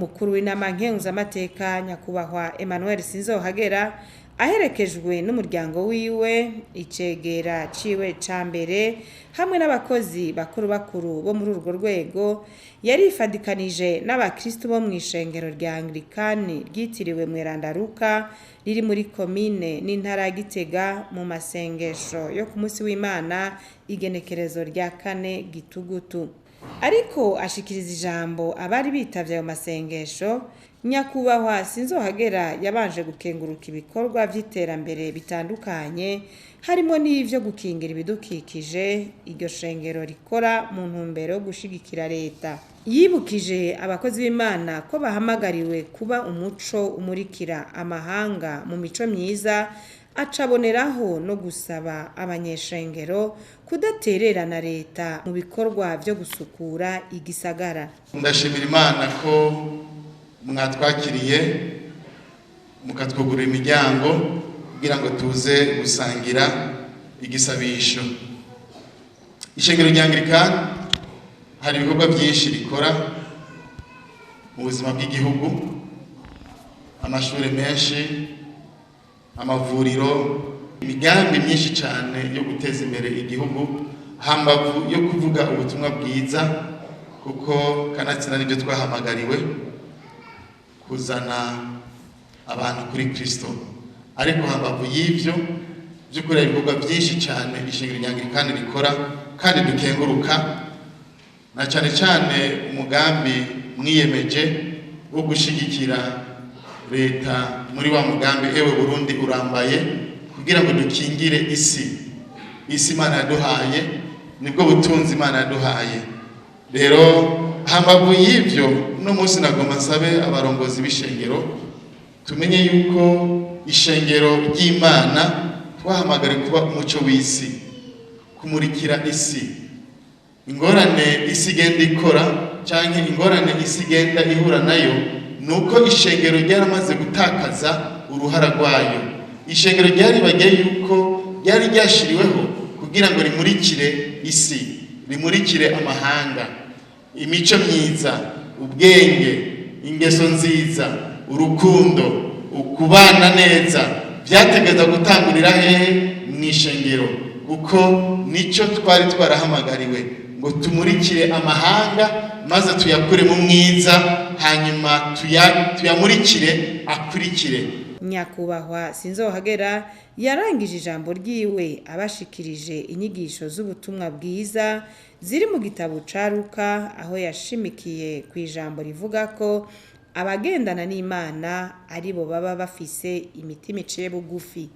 Umukuru w'inama nkenguzamateka, Nyakubahwa Emmanuel Sinzohagera, aherekejwe n'umuryango wiwe, icegera ciwe ca mbere hamwe n'abakozi bakuru bakuru bo muri urwo rwego, yarifadikanije n'abakristu bo mw'ishengero rya Anglikani ryitiriwe Mweranda Luka riri muri komine n'intara ya Gitega mu masengesho yo ku munsi w'Imana, igenekerezo rya 4 Gitugutu. Ariko ashikiriza ijambo abari bitavye ayo masengesho, Nyakubahwa Sinzohagera yabanje gukenguruka ibikorwa vy'iterambere bitandukanye, harimo n'ivyo gukingira ibidukikije iryo shengero rikora mu ntumbero yo gushigikira leta. Yibukije abakozi b'Imana ko bahamagariwe kuba umuco umurikira amahanga mu mico myiza, acaboneraho no gusaba abanyeshengero kudatererana leta mu bikorwa vyo gusukura igisagara. Ndashimira Imana ko mwatwakiriye, mukatwugurura imiryango kugira ngo tuze gusangira igisabisho. Ishengero rya Anglikani hari ibikorwa byinshi rikora mu buzima bw'igihugu, amashuri menshi, amavuriro, imigambi myinshi cyane yo guteza imbere igihugu, hambavu yo kuvuga ubutumwa bwiza, kuko kanatsinda nibyo twahamagariwe, kuzana abantu kuri Kristo. Ariko hambavu y'ivyo, by'ukuri ibikorwa byinshi cyane ishengero rya Anglikani rikora kandi dukenguruka, na cyane cyane umugambi mwiyemeje wo gushigikira leta muri wa mugambi "Ewe Burundi urambaye", kugira ngo dukingire isi. Isi Imana yaduhaye, nibwo butunzi Imana yaduhaye. Rero hambavu y'ivyo, uno munsi nagomba nsabe abarongozi b'ishengero tumenye yuko ishengero ry'Imana twahamagare kuba umuco w'isi, kumurikira isi. Ingorane isi igenda ikora canke ingorane isi igenda ihura nayo, nuko ishengero ryaramaze gutakaza uruhara rwayo. Ishengero ryaribagiye yuko ryari ryashiriweho kugira ngo rimurikire isi, rimurikire amahanga, imico myiza, ubwenge, ingeso nziza, urukundo, ukubana neza. Byategereza gutangurira hehe? Mu ishengero, kuko nico twari twarahamagariwe, ngo tumurikire amahanga maze tuyakure mu mwiza, hanyuma tuyamurikire akurikire. Nyakubahwa Sinzohagera yarangije ijambo ryiwe abashikirije inyigisho z'ubutumwa bwiza ziri mu gitabo ca Luka, aho yashimikiye ku ijambo rivuga ko abagendana n'Imana aribo baba bafise imitima iciye bugufi.